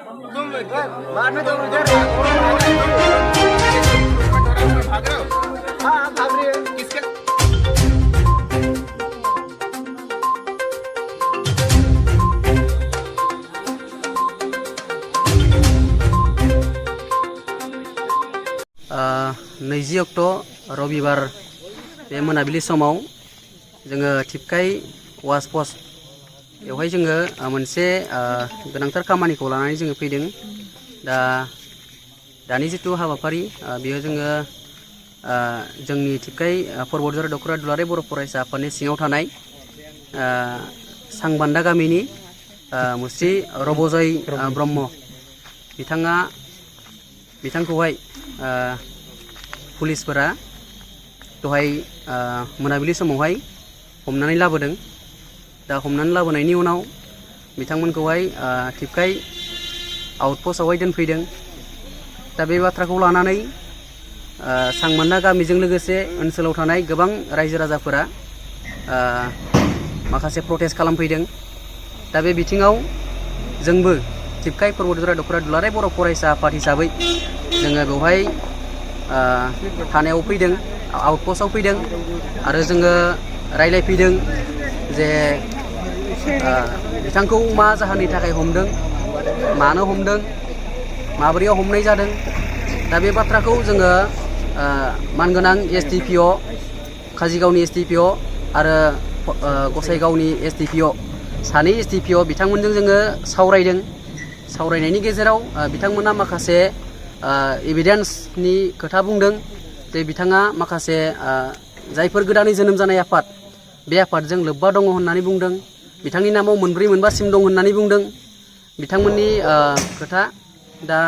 बाद में तो उधर भाग रहे हो? हाँ भाग रही है। किसके नैजि अक्ट' रबिबार बे मोनाबिलि समाव जोङो टिपकाइ वाच पस्ट बेवहाय जोङो मोनसे गोनांथार खामानिखौ लानानै जोङो फैदों। दानि जिथु हाबाफारि बेयो जोङो जोंनि टिपकाइ परबतझार दख'रा दुलाराय बर' फरायसा आफादनि सिङाव थानाय सांबान्दा गामिनि मुस्रि रबजय ब्रह्म बिथांखौहाय पुलिसफोरा दहाय मोनाबिलि समावहाय हमनानै लाबोदों। दा हमनानै लाबोनायनि उनाव बिथांमोनखौहाय टिपकाइ आउटपस्टआवहाय दोनफैदों। दा बे बाथ्राखौ लानानै सांबान्दा गामिजों लोगोसे ओनसोलाव थानाय गोबां रायजो राजाफोरा माखासे प्रटेस्ट खालामफैदों। दा बे बिथिङाव जोंबो टिपकाइ परबतझार दख'रा दुलाराय बर' फरायसा आफाद हिसाबै जोङो बेवहाय थानायाव फैदों, आउटपस्टआव फैदों आरो जोङो रायलायफैदों जे बिथांखौ मा जाहोननि थाखाय हमदों, मानो हमदों, माबोरैयाव हमनाय जादों। दा बे बाथ्राखौ जोङो मानगोनां SDPO काजिगावनि SDPO आरो गसाइगावनि SDPO सानै SDPO बिथांमोनजों जोङो सावरायदों। सावरायनायनि गेजेराव बिथांमोना माखासे एभिडेन्सनि खोथा बुंदों जे बिथाङा माखासे जायफोर गोदानै जोनोम जानाय आफाद बे आफादजों लोब्बा दङ होननानै बुंदों। बिथांनि नामाव मोनब्रै मोनबासिम दं होननानै बुंदों बिथांमोननि खोथा। दा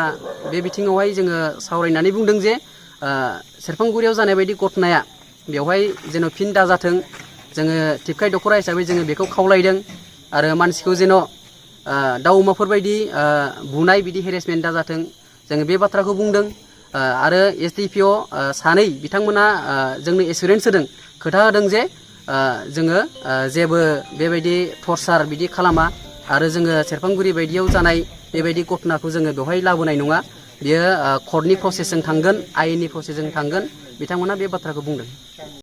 बे बिथिङावहाय जोङो सावरायनानै बुंदों जे सेरफांगुरियाव जानाय बायदि घटनाया बेवहाय जेन' फिन दाजाथों, जोङो टिपकाइ दख'रा हिसाबै जोङो बेखौ खावलायदों आरो मानसिखौ जेन' दाउ अमाफोरबायदि बुनाय बिदि हेरेसमेन्ट दाजाथों, जोङो बे बाथ्राखौ बुंदों। आरो SDPO सानै बिथांमोना जोंनो एसुरेन्स होदों, खोथा होदों जे जोङो जेबो बेबायदि टर्चार बिदि खालामा आरो जोङो सेरफांगुरि बायदियाव जानाय बेबायदि घटनाखौ जोङो बेवहाय लाबोनाय नङा, बियो कर्टनि प्रसेसजों थांगोन, आयेननि प्रसेसजों थांगोन, बिथांमोना बे बाथ्राखौ बुंदों।